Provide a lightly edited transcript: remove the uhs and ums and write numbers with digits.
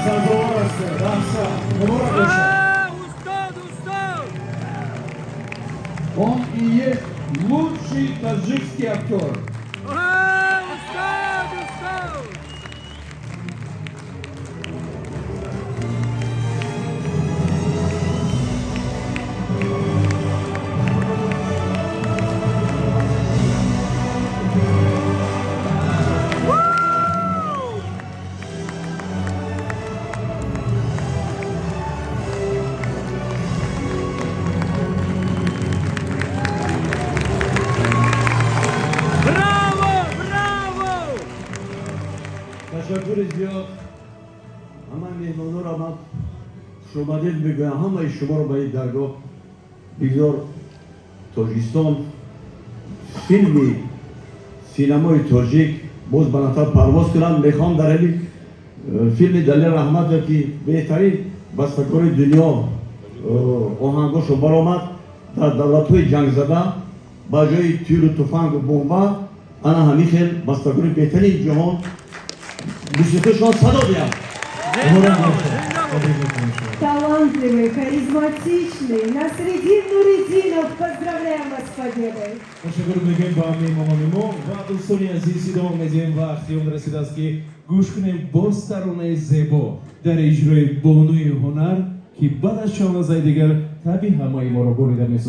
Сазовор ҳастед, аҳсан, муборак бошад. Устод, устод! Он и есть лучший таджикский актер. Устод, устод! Браво, браво! Ташаккури зиёд. Ҳама меҳмононро ман хушомадед мегӯям, ҳамаи шуморо ба ин даргоҳ. Бигзор Тоҷикистон, филми синамои тоҷик боз баландтар парвоз кунанд. Мехоҳам дар ҳами филми Далер Раҳматов, ки беҳтарин бастакори дунё оҳангошо баромад, дар давлатҳои ҷангзада ба ҷои тиру туфангу бомба ана ҳамин хел бастакори беҳтарини ҷаҳон мусиқишон садо диҳад. Муборак бошад, табрик мекунем шумо. Талантливый, харизматичный Насреддин Нуриддинов. Поздравляем вас с победой! Ташаккур мегӯем ба меҳмонони мо ва дӯстони азиз, идома медиҳем. Вақти он расидааст, ки гӯш кунем боз таронаи зебо дар иҷрои бонуи ҳунар, ки баъд аз чанд лаҳзаи дигар таби ҳамаи моро бурида месозад.